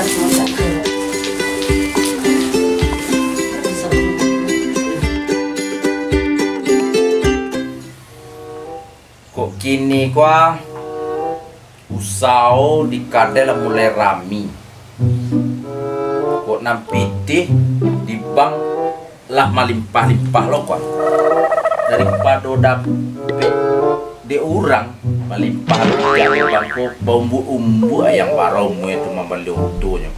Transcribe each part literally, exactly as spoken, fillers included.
Kok kini ko, ah, usaho di kadai lah mulai rami. Kok nan pitih di bank lah malimpah-limpah lo ko. Daripado dapek dek urang, malimpah lo di bank ko, baumbuak-umbuak Ayang Barau mue tu mambali otonyo.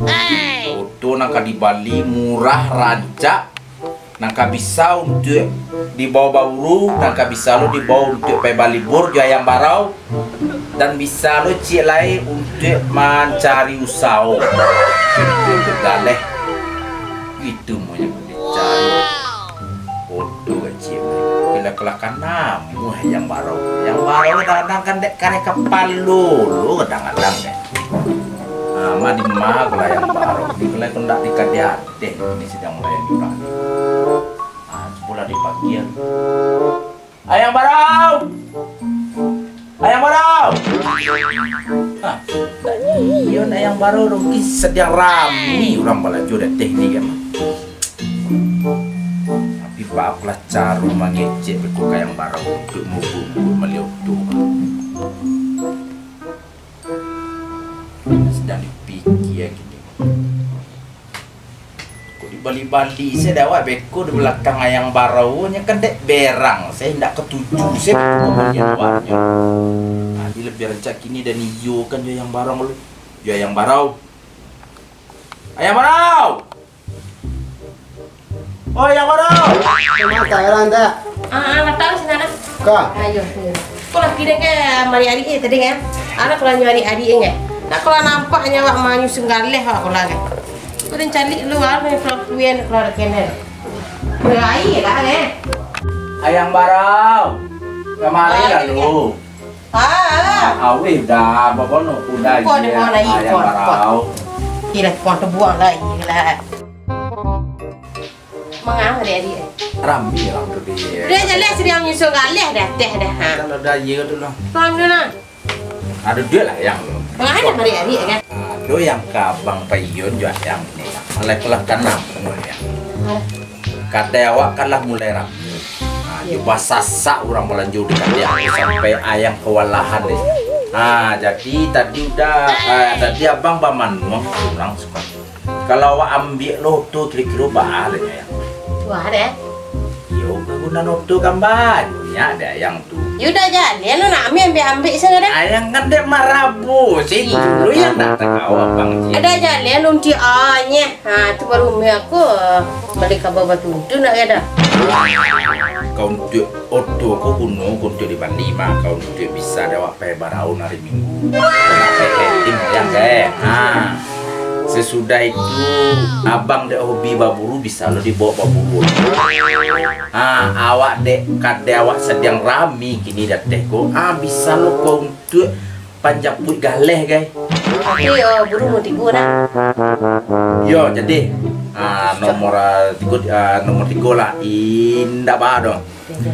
Oto nan ka dibali murah, rancak, nan ka bisa untuak dibawa baburu, nan ka bisa lo dibawa untuak pai balibur jo Ayang Barau, dan bisa lo ciek lai untuak mancari usaho. Galeh. Itu mah nan dicari. Bodoh kecil. Kila-kila kan namuah Ayang Barau. Ayang Barau kadang-kadang kan dek kareh kapalo lo kadang-kadang dek. Ah, mah di mah kalau Ayang Barau. Di kalau aku ndak dikadian. Deh, ini sedang mulai dipanggil. Ah, cubolah dipanggil. Ayang Barau! Ayang Barau! Hah, ndak iyo Ayang Barau tu. Mungkin sadiang rami urang balajo dateh ni kan. Tapi, baa pulo caro mangecek beko ka Ayang Barau untuak maubuik-ubuik maliau tu. Sadang dipikia kini. Kok dibali-bali se dek awak beko di balakang Ayang Barau, nyo kan dek berang, se indak katuju, se beko bamandian awaknyo. Tadi labiah rancak kini dan iyo kan jo Ayang Barau lu. Jo Ayang Barau. Ayang Barau! Oi, Ayang Barau! Mata orang tak? Ah, ah, mata sinan lah. Ka? Ayo, ayo. Kok lah kira ke mari ari eh tadi kan? Anak kalau nyari ari eh kan? Nak kalau nampak nyawa manyu senggaleh awak pulang kan? Kau dah cari lu ah, main pelakuan kalau ada kena. Berair lah kan? Ayang Barau, kamari lah lu. Ah, ah. Awih dah, babono udah. Kau ada iya, mau lagi, Ayang kau, Barau. Kira kau terbuang lagi lah. Mangah adik-adik? Rami lah tu di. Dia jalan sedang nyusul galih dah, teh dah. Ha. Kalau dah iya tu lah. Faham tu lah. Ada duit lah yang. Mangah ada adik-adik kan? Ado yang ka Abang Payun juo yang ni. Alai kelah tanam yang. Kadai awak kan lah mulai rami. Ha, iyo. Basasak urang balanjo di kadai awak sampai Ayang kewalahan deh. Ha, jadi tadi udah, ha, tadi abang bamanuang urang suka. Kalau awak ambiak lo tu kiro-kiro baa lah, Ayang? Wah, deh. Iyo, kegunaan oto kan banyak deh, Ayang tu. Yo udah jaleh lo, nak ambiak-ambiak sajo deh. Ayang kan dek marabo, situ lo yang nak tahu abang je. Ada jaleh lo, nanti anyeh. Ha, tu baru umi aku bali ka batuntun nak kada. Kau untuak oto ko guno, kau untuak dibali mah, kau untuak bisa dek awak pai baraun hari Minggu. Kau nak pai heading yang deh. Ha. Sesudah itu, abang dek hobi baburu, bisa lo dibawa baburu. Ha, awak dek kadai awak sadiang rami kini dateh ko. Ha, bisa lo kau untuak panjapuik galeh, gai. Tapi, oh, buru mau tigo dah. Yo, jadi, ah, nomor, ah, tigo, ah, nomor tigo lah. Indak baa doh.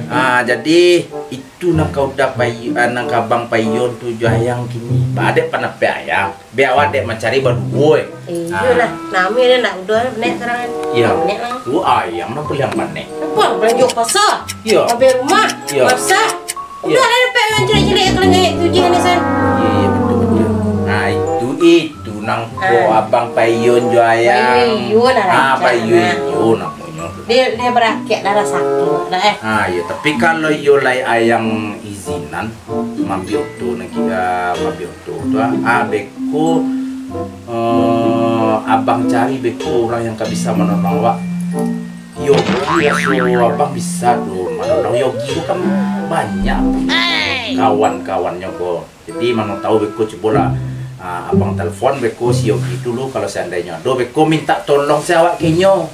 Ah, jadi, itu nan ka udah payu, ah, nan ka Abang Payun tu jo Ayang kini. Baa dek panapek Ayang. Biar awak dek mancari baduo, eh. Iyolah, nami dah nak udah, nek sekarang. Iyo. Nek lah. Tu Ayang nan paliang paneh. Apa? Belanjo pasar. Iyo. Ambil rumah. Iyo. Masak. Iyo. Udah lah, dapat yang jelek-jelek, kalau jelek tu je, ni, San. Iyo, iyo, betul, betul. Nah, itu, itu nang ko Abang Payun jo Ayang. Payun, lah, ah, rancak, Payun, nah. Iyo, namonyo. Dia, dia berakhir darah sakit, dah, eh. Ah, iyo, tapi kalau iyo lai Ayang izinan, mambiak oto nan kira, mambiak oto tu, ah, ah, beko, eh, Abang cari beko urang yang ka bisa manolong awak. Yogi raso abang bisa tu, mano lah Yogi tu kan banyak kawan-kawannyo ko. Jadi mano tahu beko cubolah, ah, abang telepon beko si Yogi tu lu, kalau seandainyo ado beko minta tolong se awak ka inyo.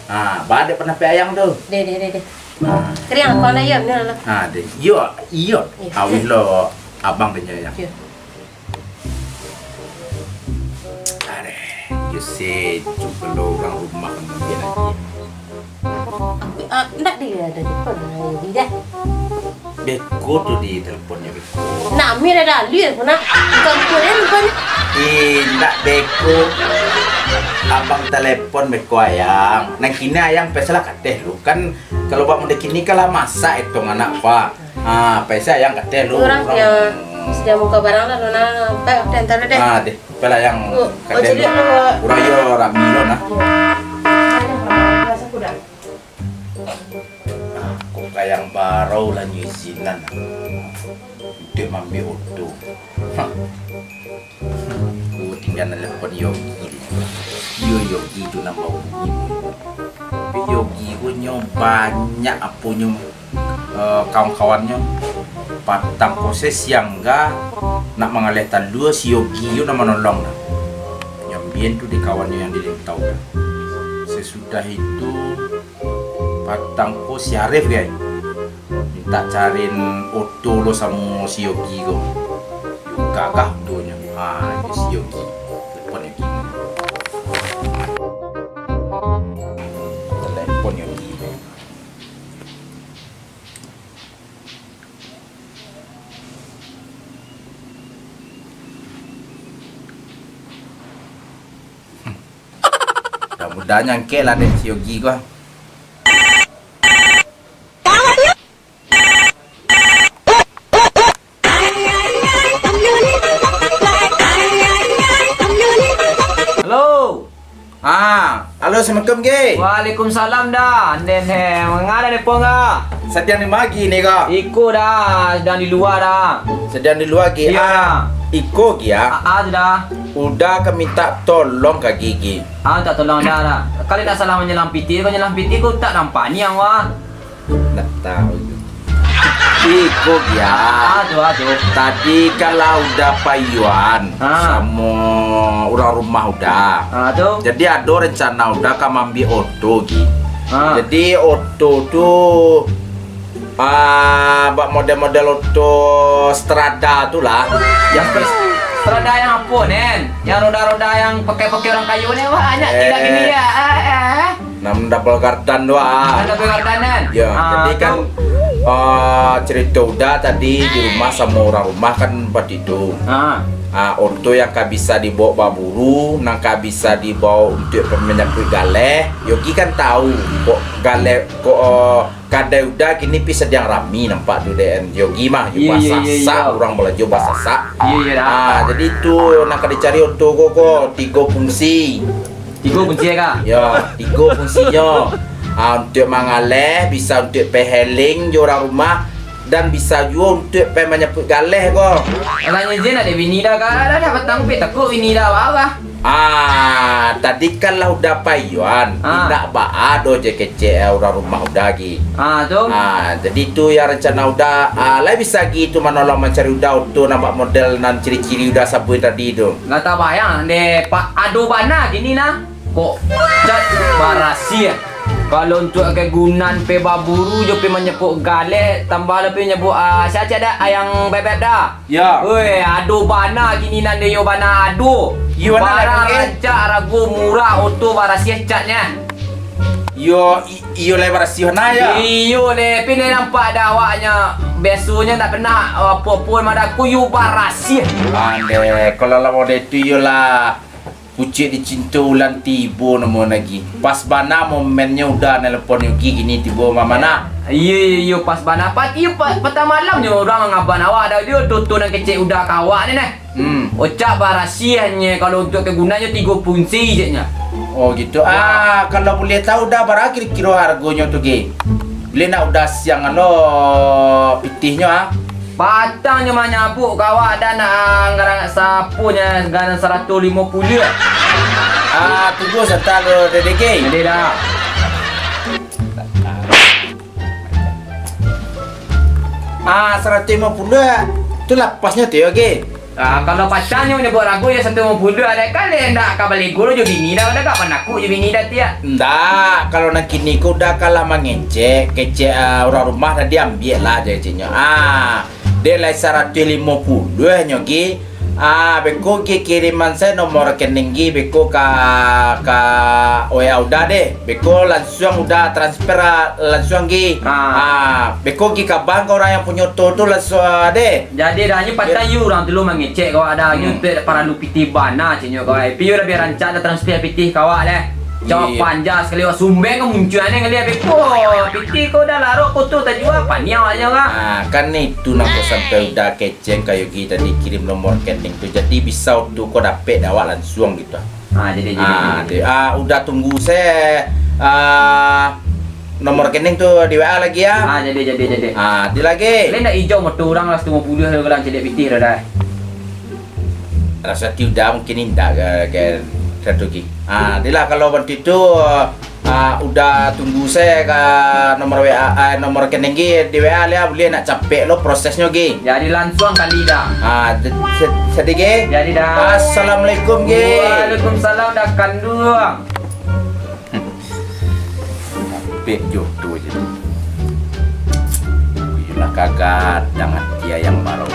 Ah, baa dek panapek ayang tu. Deh, deh, deh, deh. Ah. Keriang, kau nak ayam ni lah. Ah, deh. Iyo, iyo. Iyo. Awih lo abang tanyo ayang. Iyo. Areh, yo sejuk kalau urang rumah nungguan lagi. Aku, ah, ndak dia ada telepon, ah, Yogi dah. Beko tu di teleponnyo beko. Nami dah dalil pun, ah. Bukan pun dia lupa ni. Indak beko. Abang telepon beko ayang. Nan kini ayang pesalah kateh lu. Kan kalau bak muda kini kan lah masak etong anak pa. Ah, pesa ayang kateh lu. Urang dia sedia muka barang lah, Dona. Pak, udah, ntar deh. Ah, deh. Pala yang Oh, oh, kateh jadi lu. Urang yo rami lo nah. Kok kayang barau lah nyo izinan. Untuak maambiak oto. Hah. Ku tingga nelepon Yogi. Yo, Yogi tu nan bahubungi. Tapi Yogi ko nyo banyak aponyo, eh, kawan-kawannyo. Patang ko se siang ga nak mangaleh talua, si Yogi yo nan manolong dah. Nyambian tu di kawannyo yang di Lintau dah. Sesudah itu, patang ko si Arif, gai, mintak cariin oto lo samo si Yogi ko. Yo gagah otonyo. Ha, yo si Yogi. Telepon Yogi. Telepon Yogi. Mudah-mudahan nyangkek lah dek si Yogi ko. Halo. Ah, halo, assalamualaikum, Ge. Waalaikumsalam, Da. Anden, he, manga Da, nelepon ga? Sadiang di ma Gi ni ko? Iko, Da, sadiang di lua, Da. Sadiang di lua, Gi. Iyo, ah, Da. Iko, Gi, ah. Ah, ah, Da. Uda ka mintak tolong ka Gi, Gi. Ah, mintak tolong, Da, Da. Kali ndak salah manyalang pitih, ko nyalang pitih ko tak nampak ni, ang, wah. Ndak tahu tu. Iko, Gi, ah. Ah, tu, ah, tu. Tadi kan lah Uda payuan Ah. samo urang rumah Uda. Ah, tu. Jadi, ado rencana Uda ka maambiak oto, Gi. Ah. Jadi, oto tu, ah, bak model-model oto Strada tu lah. Yang Strada yang apo, Nen? Yang roda-roda yang pakai-pakai urang kayo ni, banyak Eh. tidak gini ya? Ah, ah. Nan double gardan tu, ah. Nan double gardan, kan? Ya, Ah, jadi kan, tu. ah, cerita Uda tadi di rumah samo urang rumah kan bak itu. Ah. Ah, oto yang ka bisa dibaok baburu, nan ka bisa dibaok untuak manyapuik galeh. Yogi kan tahu, kok galeh, kok, eh, kadai Uda kini pi sadiang rami nampak tu, dek Yogi mah, yo Iya, iya, iya, basasak, iya. urang balanjo basasak. Iya, iya, dah. Ah, jadi tu nan ka dicari oto ko, ko, tigo fungsi. Tigo fungsi ka? Ya, tigo fungsinyo. Ah, untuak mangaleh, bisa untuak pai healing jo urang rumah, dan bisa juo untuak pai manyapuik galeh ko. Alah, izin ado bini dah ka, dah, dah patang, pi takut bini dah, bah, bah. Ah, tadi kan lah Uda payuan, Ah. indak baa doh je kecek, eh, urang rumah Uda, Gi. Ah, tu. Ah, jadi tu yang rencana Uda, ah, lai bisa Gi tu manolong mancari Uda oto nan bak model nan ciri-ciri Uda sabuik tadi tu. Lah tabayang dek Pak, ado bana kini nah. Kok cat barasiah. Kalau untuak kagunan pai baburu jo pai manyapuik galeh, tambah lah pai manyapuik, ah, sia cak dak, ayang bebek dah. Ya. Oi, ado bana kini nan dek yo bana ado. Iyo, bana Barang lah, Ge. rancak, arago murah, oto barasiah catnyo. Iyo, i-, iyo lai barasiah nah, ya. Iyo le, pi lai nampak dak awaknyo. Biasonyo ndak pernah apo-apo madaku yo barasiah. Ande, kalau lah model tu iyolah. Pucuak dicinto ulang tibo namo lagi. Pas bana momennyo Uda nelepon Yogi kini tibo mama nah. Iyo, iyo, iyo, pas bana. Pat-, iyo, pa-, patang malamnyo urang mangaban awak dah. Dio toto nan kecek Uda ka awak ni nah. Hmm. Ocak barasiahnyo kalau untuak kagunanyo tigo fungsi ceknyo. Oh, gitu. Ya. Ah, kalau buliah tahu Uda bara kiro-kiro hargonyo tu, Ge? Buliah nak Uda siang alo pitihnyo, ah? Patang nyo manyabuik ka awak dan, ah, anggaran sapo nyo, anggaran saratus limo puluah. Ah, tunggu santa lo, Dede Ge. Dede dah. Ah, saratus limo puluah tu lapasnyo tu yo, Ge. Ah, kalau patang nyo nyabuik rago yo saratus limo puluah, dek kali ndak ka balego jo bini dah, dah gak panakuk jo bini dah tiak. Ndak, kalau nan kini ko Uda ka lah mangecek, kecek, ah, urang rumah dah diambiak lah je keceknyo. Ah, dek lai saratus limo puluah nyo, Ge. Ah, beko gi kiriman se nomor rekening gi, beko ka, ka W A Uda deh. Beko lansuang Uda transfer, ah, lansuang gi. Ah. Ah, beko gi ka bank ka urang yang punyo oto tu lansuang deh. Jadi dah, nyo patang yo urang tu lo mangecek ka awak dah. Nyo tu paralu pitih bana cek nyo ka awak. Pi yo lah bia rancak dah transfer pitih ka awak deh. Jawab panjang sakali awak sumbeng ka muncuang ni ngali beko. Pitih ko dah larok ko tu tajua paniang awak nyo ka. Ah, kan itu nang ko sampai Uda kecek. Ceng kayo gi tadi kirim nomor rekening tu, jadi bisa oto ko dapek dek awak lansuang gitu. Ah, jadi, jadi, Ah, jadi. di-, ah, Uda tunggu se, ah, nomor rekening tu di W A lagi ya. Ah, jadi, jadi, jadi. Ah, di lagi. Lain ndak ijau motor urang lah satu limo puluah tu kalau cedek pitih dah, dah. Raso ati Uda mungkin indak ke, ke, ke tu gi. Ah, dilah kalau bantu itu, Ah, Uda tunggu se ka nomor W A, ah, nomor rekening gi di W A lah, buliah nak capek lo prosesnyo gi. Jadi lansuang kali dah. Ah, de-, se-, sadih gi. Jadi dah. Assalamualaikum gi. Waalaikumsalam dah kanduang. Capek jodoh je. Kuyolah kagadang ati ayam barau.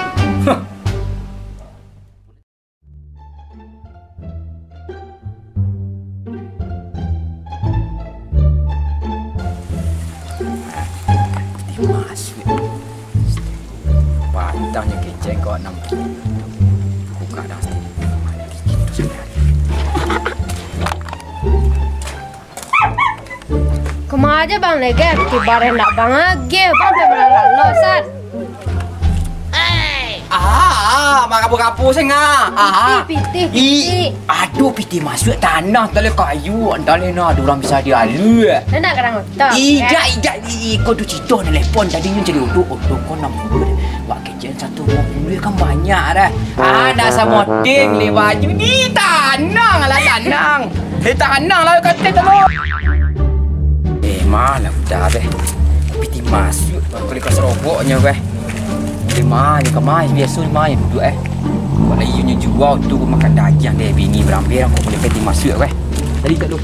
Patang nyo kecek kau anam kilo. Buka dah. Kama aja Bang Leger, tibo dah ndak Bang Agil, Bang sampai malalosan. Ah, ah, mangapua-kapua sengah. Ah, ah. Pitih, pitih, Ih, pitih. Aduh, pitih masuak tanah, antah leh kayu, antah leh nah, ada urang bisa dialuak. Nak kadang otak, Ijak, kan? Ijak, i-, i-, kau tu cito nelpon tadi nyo jadi oto, oto kau enam puluh deh. Wak kecek satu limo puluah kan banyak dah. Ah, nak samo ting leh baju ni, tanang lah, tanang. Eh, tanang lah, kata tu. Eh, malah Uda deh. Pitih masuak, kau likas rogoknyo, weh. Di ma, di kamai, biaso di ma duduak, eh. Kok lai inyo jua tu makan dagiang deh, bini barambeh, kok boleh pitih masuak, weh. Tadi tak lu.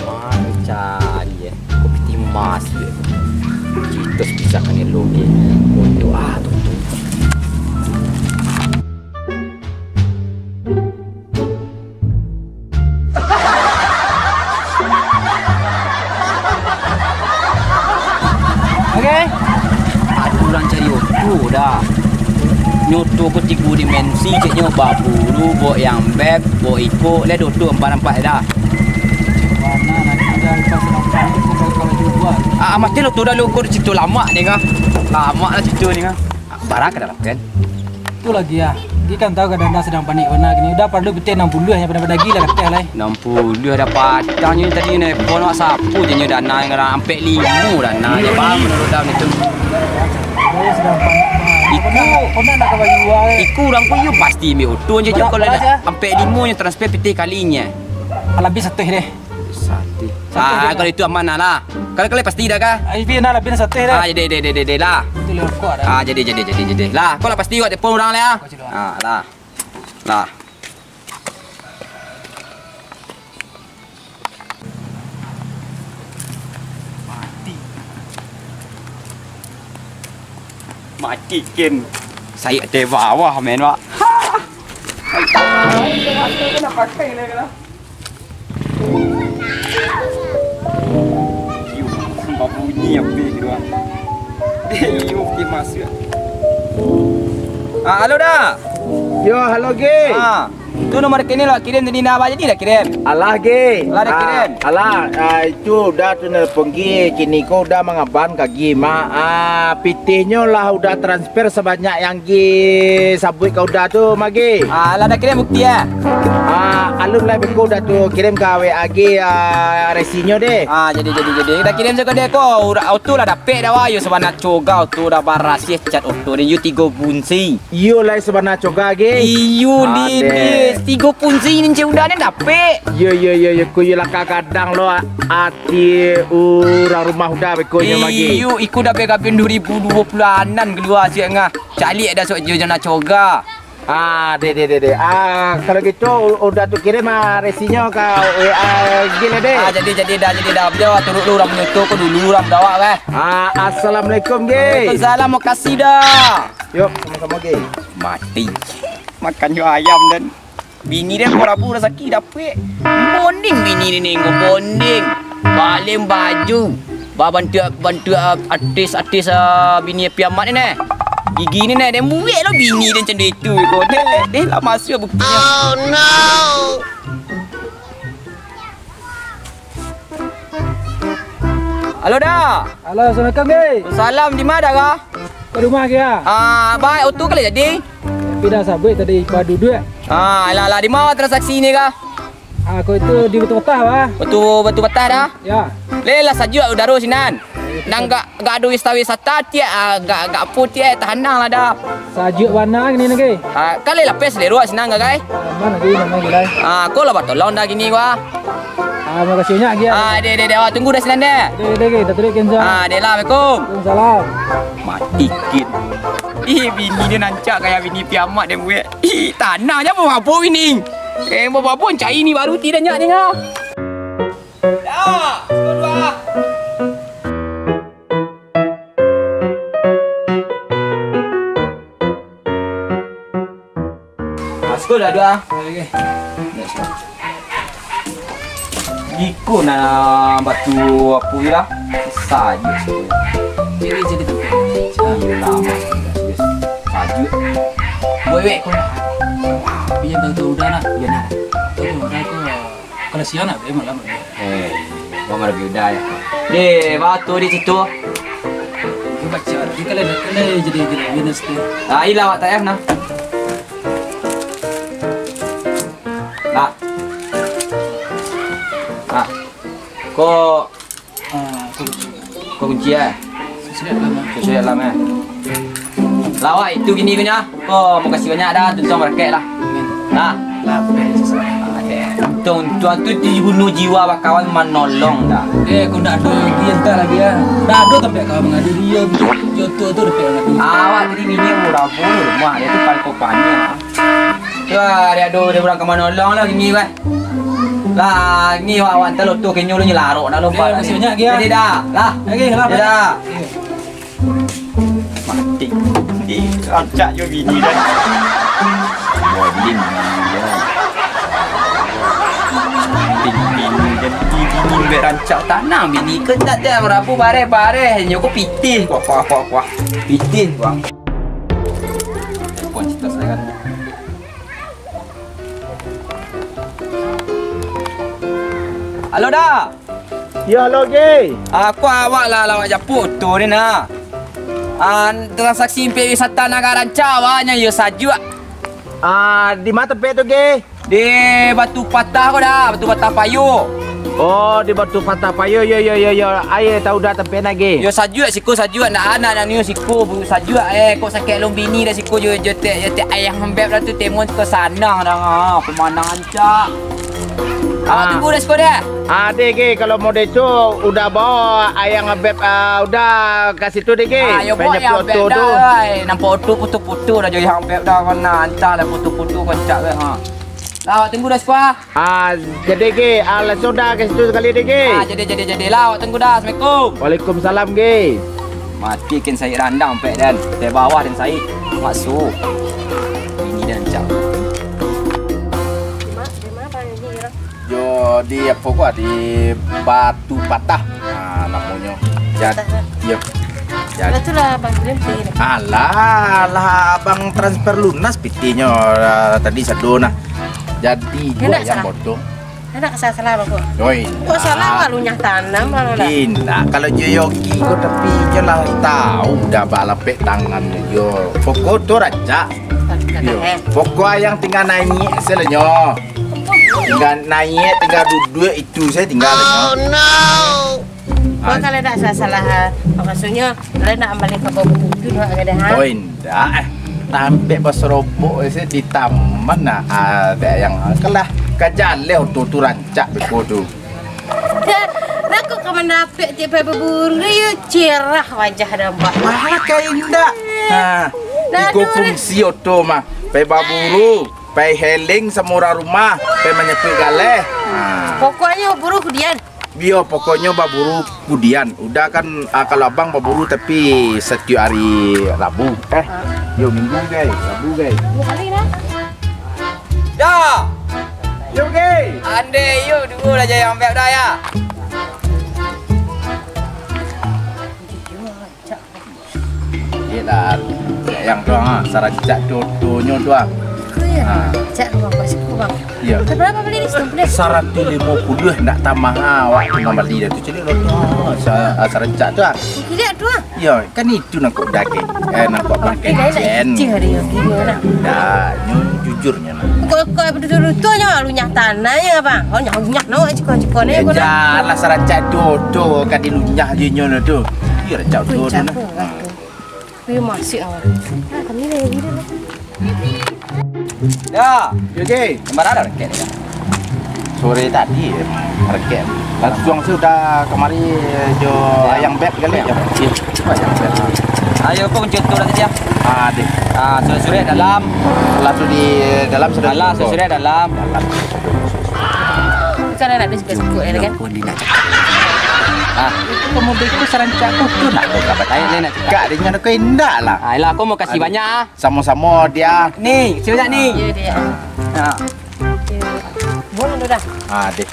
Macam ni, eh. Kok pitih masuak, eh. Kita sepisahkan elok, eh. Untuk ah, tu, tu. Oke. Ado urang cari oto dah. Nyo oto ko tigo dimensi, ceknyo babulu, bok yang beb, bok iko, leh oto ampek-ampek dah. Ah, mati lo tu dah lo ko cerito lamak ni kah. Lamak lah cerito ni kah. Barang ka dalam kan? Tu lagi ah. Gi kan tahu kadang-kadang sadang panik bana kini. Uda paralu pitih anam puluah nyo, pada-pada gi lah kateh lai. Anam puluah dah patang nyo tadi nelpon awak sapu je nyo dana yang ampek limo dana je, bang, menurut dah itu. Saya sadang panik bana. Iku, Kau nak, kau nak nak ka baju uang, eh? Iku urang ko iyo pasti ambiak oto je, Bara-, kalau bara dah ampek limo nyo transfer pitih kalinyo. Alah, bia satuih deh. Satuih. Ah, kalau itu aman lah. Kalau, kalau pasti dah kah? Ai, bia nah lah, bia nah satuih dah. Ah, jadi, jadi, jadi, jadi lah. Itu lewat kau dah. Ah, jadi, jadi, jadi, jadi lah. Kau lah pasti awak telepon urang lah, ya. Kau cilo. Ah, lah. Lah. Mati. Mati kin. Saya teh bawah main, Wak. Aku nak pakai ni lah. Iyo, sambah bunyi api gitu ah. Iyo, oke masuk. Ah, halo dah. Yo, halo Ge. Ah, tu nomor rekening lah kirim tadi nah, jadi dah kirim. Alah Ge. Lah dah kirim. Alah, ah, itu dah tu nelpon Ge. Kini ko udah mangaban ka Ge, Mak. Ah, pitihnyo lah udah transfer sabanyak yang Ge sabuik ka udah tu, Mak Ge. Ah, lah dah kirim bukti, eh? Ah, alun lai beko udah tu kirim ka W A Ge, ah, resinyo deh. Ah, jadi, jadi, jadi. Dah kirim sajo deh ko. Udah, oto lah dapek dah, wah. Yo, sabana coga oto dah barasiah cat oto deh. Yo, tigo bunsi. Iyo lai sabana coga Ge. Iyo, di, di. Tigo bunsi ni cek udah ni dapek. Yo, yo, yo, yo. Ku yo lah kagadang lo, ah, ati urang rumah udah beko nyo, Mak Ge. Iyo, iko dah bek gabian duo ribu duo puluah anan kalua siak ngah. Caliak dah sok jo jana coga. Ah, deh, deh, deh, deh. Ah, kalau gitu, u-, udah tu kirim, ah, resinyo ka W A Ge lah, deh. Ah, jadi, jadi dah, jadi dah. Bia turut lu urang punyo oto ko dulu, urang dawak, eh. Ah, assalamualaikum, Ge. Waalaikumsalam, makasih dah. Yok, samo-samo, Ge. Mati. Makan jo ayam den. Bini den ko rabu rasaki dapek. Bonding bini ni, ni, bonding. Paling baju. Ba bantuak, bantuak, ah, artis-artis, ah, bini Api Amat ni, neh. Gigi ni, neh, den buek lo bini den macam itu ko. Deh, deh lah masuk buktinyo. Oh, no. Halo, Da. Halo, assalamualaikum, Ge. Salam, di ma, Da, ka? Ka rumah, Ge, ah. Ah, baik, oto ka lah jadi? Tapi dah sabuik tadi, padu duit. Ah, alah, alah, di ma transaksi ni, ka? Ah, ko itu di Batu Patah, bah. Batu, Batu Patah, Da? Ya. Leh lah sajuak udaro sinan. Nan gak, gak ado wisata-wisata tiak, ah, gak, gak apo tiak, tahanang lah, Da. Sajuak bana kini ni, Ge. Ah, kan lai lapeh salero sinan, Gagai. Aman lagi, aman, Ge, lai. Ah, ko lah batolong, Da, kini, wah. Ah, makasih banyak, Ge. Ah, deh, deh, deh, awak tunggu dah sinan, deh. Deh, deh, Ge, dah tulis kenzo. Ah, deh lah, assalamualaikum. Waalaikumsalam. Mati kin. Ih, bini dia nancak kayak bini Api Amat dia buat. Ih, tanah je mau mabuk bini. Eh, mau mabuk cai ni baru tidak nyak dengar. Ya, sekolah. Masuk dah dua. Okey. Iko nah batu apo je lah. Sajuk. Jadi, jadi tempat. Lama. Sajuk. Wek, wek, kau nak. Biar tahu-tahu udah nak. Biar nak. Tahu-tahu udah kau. Kalau siang nak, dia malam. Eh, bang ada beda ya. Deh, batu di situ. Dia baca, dia kalau, kalau jadi, jadi, dia mesti. Ah, ilah awak tak ya, nah. Nah. Nah. Kok Ah, tu. Kau kunci, eh? Sudah lama. Sudah lama, eh? Lawak itu gini punya. Oh, makasih banyak dah, tuntung barakat lah. Amin. Nah. Lapeh, susah. Untung tuan tu dibunuh jiwa bakawan manolong dah. Eh, kau ndak ado lagi, entah lagi ya. Ndak ado sampai kau mengadu dia, joto tu sampai mengadu. Awak tadi bini urang pun rumah dia tu paling kopanya. Wah, dia ado dia urang ka manolong lah gini, weh. Lah, ni awak-awak entah lo tu kenyo lu nyelarok dah lo. Eh, makasih banyak, Gia. Jadi dah, lah. Okey, lah. Jadi dah. Okey. Mati. Ih, rancak jo bini dah. Bonding bini dah. Bonding bini dah. Bini, bini bek rancak tanang bini ke tak ada barapo bareh-bareh. Nyo ko pitih. Kuah, kuah, kuah, kuah. Pitih, kuah. Telepon cerita saya kan. Halo, Da. Yo, halo, Ge. Aku awak lah, lawak japuik tu ni, nah. Ah, transaksi impek wisata nan agak rancak awaknyo, yo, sajuak. Ah, di ma tampek tu, Ge? Di Batu Patah ko, Da, Batu Patah Payo. Oh, di Batu Patah Payo, yo, yo, yo, yo. Ayo, tahu dah tampek nah, Ge. Yo, sajuak, siko sajuak, ndak anak, ndak niyo siko, bu, sajuak, eh, kok sakik alun bini dah siko, jo, jo, tek, jo, tek ayah ngambek dah tu, temon tu sanang dah, ha, pemandangan Cak. Ah, tunggu dah siko dah. Ah, deh, Ge, kalau model tu, udah bawa ayang Abeb, ah, udah ka situ deh, Ge. Ah, yo, bawa ayang Abeb dah, ai. Nampak oto putu-putu dah, jo ayang Abeb dah, mana ancah dah putu-putu, kocak dah, ha. Lah, awak tunggu dah siko, ah. Ah, jadi, Ge, ah, langsung dah ka situ sakali deh, Ge. Ah, jadi, jadi, jadilah, awak tunggu dah. Assalamualaikum. Waalaikumsalam, Ge. Mati kin Said randang pek dan. Dari bawah dan Said. Masuk. Ini dan cak. Di ma, di ma barang ini, Ira? Yo, di apo ko, di Batu Patah. Ah, namonyo. Jad-, Patah, yo. Jad-, Lah tu lah, Bang, dia mesti ni. Alah, lah abang transfer lunas pitinyo, ah, tadi sado nah. Jadi, Dia buat ndak yang salah. Bodoh. Dia ndak salah-salah, Bang, kok. Oi, Kok salah, indak. Wak lunyah tanam, Bang, lah. Indak, kalau jo Yogi ko, tapi inyo lah tahu dah balapek tangan jo. Pokok tu rancak. Yo. Pokok yang tinggal naik sajo nyo. Tinggal naik, tinggal duduk, itu sajo tinggal sajo nyo. Oh, no. Wak kalau ndak salah-salah, ha. Maksudnyo, kalau ndak ambalin ka bawah itu, dua kali, ha? Oh, indak, eh. Tampek basorobok se di taman, nah, ado yang kalah. Ka jaleh oto tu rancak beko tu. Dah, nak kok ka mandapek tiap hari baburu, yo cerah wajah dah, Mbak. Malah ka indak. Ha, Nah, iko tu fungsi oto mah. Pai baburu, pai healing samo urang rumah, pai manyapuik galeh. Ha. Pokoknyo baburu kudian. Iyo, pokoknyo baburu kudian. Udah kan, ah, kalau abang baburu tapi satiok hari Rabu. Eh, Ah. Iyo, Minggu, gai. Rabu, gai. Dua kali dah. Dah. Yo, Ki. Andai yo, duo lah jayang beb dah, ya. Iyolah, yang tu, ha, sarancak dotonyo tu, ha. Ko yo, ha. Cak, Bang, pas ko, Bang. Iyo. Berapa beli di situ, Bang? Saratuih limo puluah, ndak tambah, ha, awak tu mambali dah tu, caliak lo tu, ha, sa-, ha, sarancak tu, ha. Kiliak tu, ha. Iyo, kan itu nangkok daging, eh, nangkok bangkek jen. Dah, nyo jujurnyo nah. Kok, kok betul-betul nyo lunyah tanah ya, Bang? Oh, nyah, lunyah no, ciko-ciko ni. Ya, janganlah sarancak tu, tu, ka dilunyah je nyo lah tu. Iyo, rancak tu, tu nah. Wih, masih awak. Ah, kami dah jadi dah. Ya. Yo, Ki. Gambar ada rekek ya? Sore tadi, rekek. Langsung sudah kemari jo ayang beb kali ya? Iya, coba ayang beb. Ayo, kok kunci tu dah tadi ya? Ah, deh. Ah, sore-sore dalam. Langsung di dalam sudah. Alah, sore-sore dalam. Dalam. Bukan anak dia suka-suka ya, kan? Ah, itu kamu beko sarancak aku tu nak buka batai. Ayo, ni nak cakap. Kak, dengan aku indak lah. Ah, yelah, aku mau kasih banyak ah. Samo-samo dia. Ni, kecil banyak ni. Iya, dia. Ha. Okey. Buang dulu dah. Ha, deh.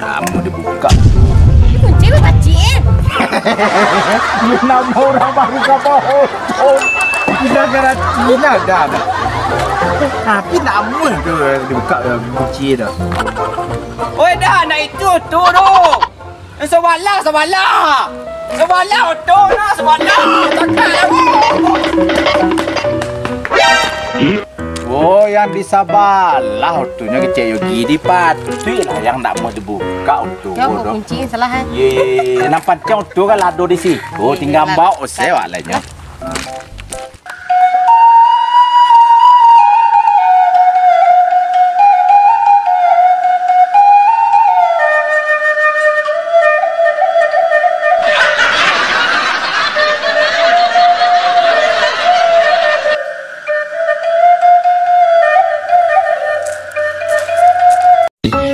Namo dibuka. Ini kunci lu, Pakcik, eh? Namo urang baru ka bawa. Oh, tidak garantinya dah. Tapi namo tu dibuka kunci dah. Oi, dah, nak itu tu, tu. Eh, sabalah, sabalah. Sabalah oto lah, sabalah. Cakap lah, Bu. Oh, yang di sabalah otonyo kecek Yogi, dipatuik lah yang nak mau dibuka oto. Yo, kok kunci salah, eh? Ye, nan pancang oto kan lah ado di situ. Oh, tinggal bawa osai wak lah nyo.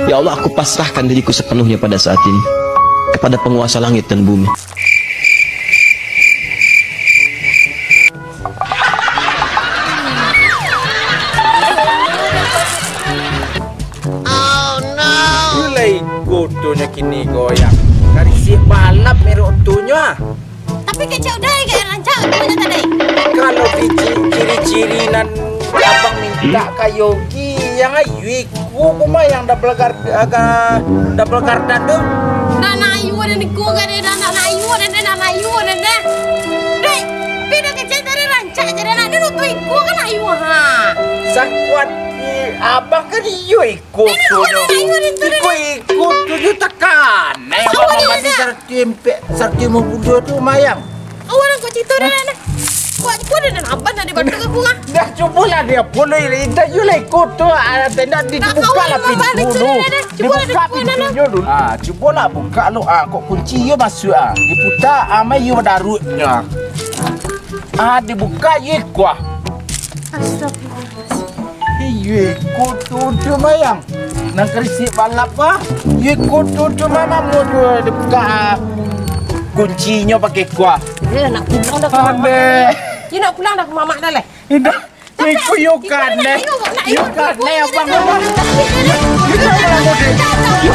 Ya Allah, aku pasrahkan diriku sepenuhnya pada saat ini kepada penguasa langit dan bumi. Itulah iko otonyo kini goyang. Karisiak balap merek otonyo ah. Tapi kecek udah agak rancak otonyo tadi. Kalau di ci-, ciri-ciri nan abang minta ka Yogi, yang ayu iko kuma yang double gar-, aga double gardan tu. Dah nak ayu dah niko kan dah, dah nak ayu dah, dah nak ayu dah, dah. Dek, beda kecek tadi rancak. Cak jadi anak dia, tu iko kan ayu, ha. Sakuat, eh, abang kan iyo iko tu. Iko, iko tu, iko tu tekan. Eh, abang masih sarti empek, sarti mau bunuh tu mayang. Awak nak kau cerita dah, nak. Kuat, kuat dah, nak abang nak dibantu aku, ha. Dah, cubolah dia pun, eh, dah, you lah iko tu, ah, dah, dah, di-, dibuka lah pintu tu. Dibuka pintunyo dulu. Ah, cubolah buka lu, ah, kok kunci you masuk, ah. Diputa, ah, mai you daruiknyo. Ah, dibuka ye kuah. Astagfirullahaladzim. Iye, kutu tu mayang. Nang karisiak balap ah. Ye kutu tu mamamu tu dibuka, ah, kuncinyo pakai kuah. Ye nak pulang dah ke mamak. Ambek. Ye nak pulang dah ke mamak dah leh. Indak. Iko yo kanai. Yo kanai abang. Yo, yo jangan lamo deh. Yo